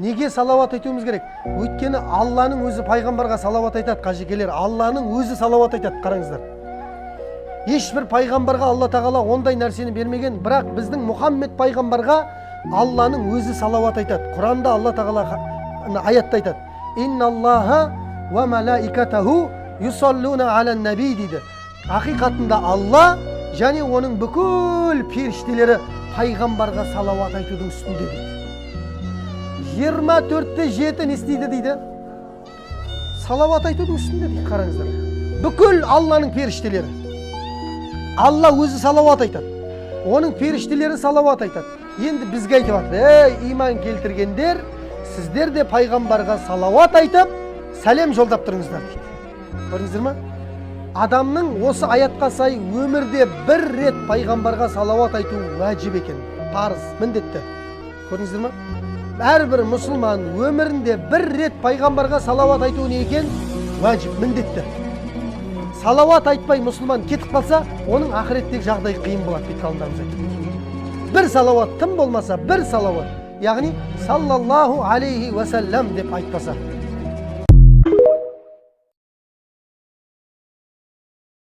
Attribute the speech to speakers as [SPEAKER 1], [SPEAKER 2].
[SPEAKER 1] Неге салауат айтуымыз керек? Өйткені Алланың өзі пайғамбарға салауат айтады, қажекелер. Алланың өзі салауат айтады, қараңыздар. Ешбір пайғамбарға Алла тағала ондай нәрсені бермеген, бірақ біздің Мұхаммед пайғамбарға Алланың өзі салауат айтады. Құранда Алла тағала аятта айтады: Инналлаха уа малаикатаху юсаллуна алян наби дейді. Ақиқатында Алла және оның бүкіл періштелері пайғамбарға салауат айтудың үстінде дейді. 24/7 не істейді дейді? Салауат айтудың үстінде дейді, қараңыздар. Бүкіл Алланың періштелері. Алла өзі салауат айтады. Оның періштелері салауат айтады. Енді бізге айтып жатыр: ей, иман келтіргендер, сіздер де пайғамбарға салауат айтып, сәлем жолдап тұрыңыздар дейді. Көрдіңіздер ме? Адамның осы аятқа сай өмірде бір рет пайғамбарға салауат айту уәжіп екен, парыз, міндетті. Көрдіңіздер ме? Әрбір мұсылман өмірінде бір рет пайғамбарға салауат айту не екен? Уәжіп, міндетті. Салауат айтпай мұсылман кетіп қалса, оның ақыреттегі жағдайы қиын болады дейді ғалымдарымыз айтады. Бір салауат, тым болмаса бір салауат, яғни саллаллаху алейхи уассалам деп айтпаса.